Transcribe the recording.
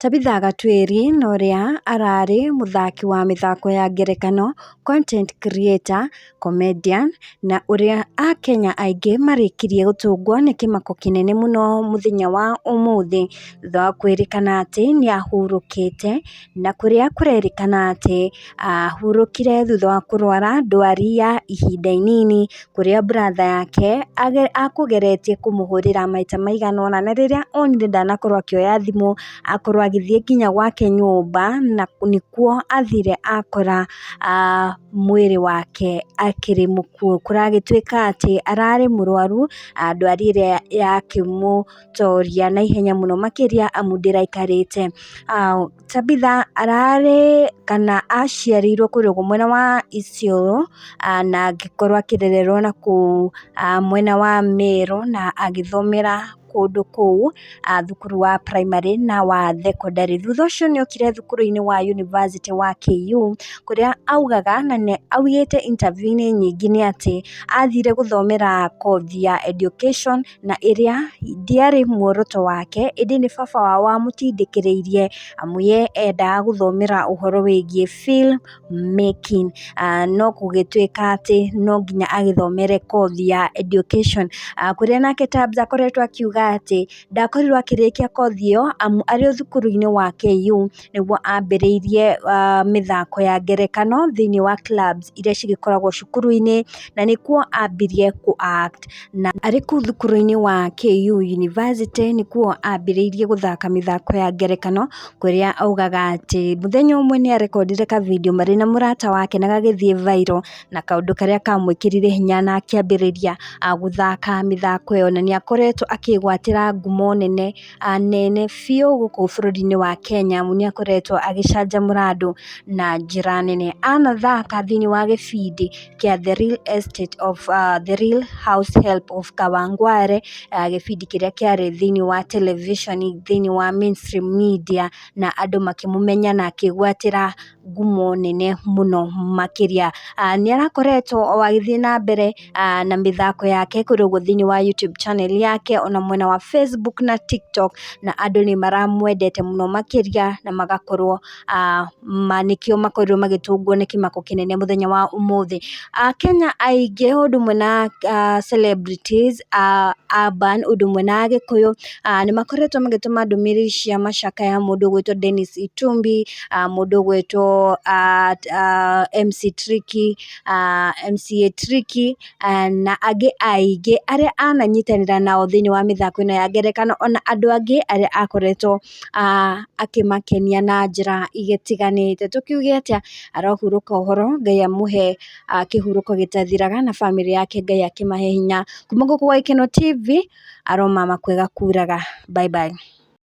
Tabitha Gatwiri na ũrĩa ararĩ mũthaki wa mĩthako ya ngerekano, content creator, comedian na ũrĩa akenya aingĩ marĩkirie gũtũngwo nĩ kĩmako kĩnene mũno mũthenya wa ũmũthĩ thutha wa kwĩrĩkana atĩ nĩahurũkĩte, na kũrĩa kũrerĩkana atĩ ahurũkire thutha wa kũrwara ndwari ya ihinda inini, kũrĩa brother yake akũgeretie kũmũhũrĩra maita maigana ũna, na rĩrĩa onire ndanakorwo akĩoya thimũ, akorwo agĩthiĩ nginya gwake nyũmba, na nĩkuo athire akora mwĩrĩ wake akĩrĩ mũkuũ. Kũragĩtuĩka atĩ ararĩ mũrwaru, ndwari ĩrĩa yakĩmũtoria naihenya mũno makĩria amu ndĩraikarĩte. Tabitha ararĩ kana aciarĩirwo kũrĩa ũguo mwena wa Isiolo, na agĩkorwo akĩrererwo nakũu mwena wa Meru na agĩthomera kũndũ kũu thukuru wa primary na wa thekondarĩ. Thutha ũcio nĩ okire thukuru-inĩ wa university wa KU kũrĩa augaga na nĩ augĩte interview-inĩ nyingĩ nĩ atĩ athire gũthomera kothi ya education na ĩrĩa ndĩarĩ muoroto wake, ĩndĩ nĩ baba wao wamũtindĩkĩrĩirie amu ye endaga gũthomera ũhoro wĩgiĩ film making, no gũgĩtuĩka atĩ no nginya agĩthomere kothi ya education, kũrĩa nake Tabs akoretwo akiuga atĩ ndakorirwo akĩrĩkia kothi ĩyo amu arĩ o thukuru-inĩ wa KU nĩguo ambĩrĩirie mĩthako ya ngerekano thĩinĩ wa clubs iria cigĩkoragwo cukuru-inĩ, na nĩkuo ambirie kũ act, na arĩ kũu thukuru-inĩ wa KU University nĩkuo ambĩrĩirie gũthaka mĩthako ya ngerekano, kũrĩa augaga atĩ mũthenya ũmwe nĩ arekondire ka video marĩ na mũrata wake na gagĩthiĩ viral, na kaũndũ karĩa kamwĩkĩrire hinya na akĩambĩrĩria gũthaka mĩthako ĩyo, na nĩ akoretwo akĩgwatĩra ngumo nene nene biũ gũkũ bũrũri-inĩ wa Kenya, amu nĩ akoretwo agĩcanjamũra andũ na njĩra nene. Anathaka thĩinĩ wa gĩbindi kĩa The Real Estate of The Real House Help of Kawangware, gĩbindi kĩrĩa kĩarĩ thĩinĩ wa television thĩinĩ wa mainstream media, na andũ makĩmũmenya na akĩgwatĩra ngumo nene mũno makĩria. Nĩ arakoretwo o agĩthiĩ na mbere na mĩthako yake kũrĩa ũguo thĩinĩ wa YouTube channel yake ona mwena wa Facebook na TikTok, na andũ nĩ maramwendete mũno makĩria na magakorwo nĩkĩo makorirwo magĩtũngwo nĩ kĩmako kĩnene mũthenya wa ũmũthĩ. Akenya aingĩ ũndũ ũmwe na celebrities, urban ũndũ ũmwe na Agĩkũyũ, nĩ makoretwo magĩtũma ndũmĩrĩri cia macakaya, mũndũ ũgwĩtwo Dennis Itumbi, mũndũ ũgwĩtwo MC Tricky, MCA Tricky, na angĩ aingĩ arĩa ananyitanĩra nao thĩinĩ wa mĩthako ĩno ya ngerekano, ona andũ angĩ arĩa akoretwo akĩmakenia na njĩra igĩtiganĩte. Tũkiuge atĩa, arohurũka ũhoro, Ngai amũhe kĩhurũko gĩtathiraga na bamĩrĩ yake Ngai akĩmahe hinya. Kuma gũkũ gwa Gĩkeno TV, aromama kwega kuraga. Bye bye.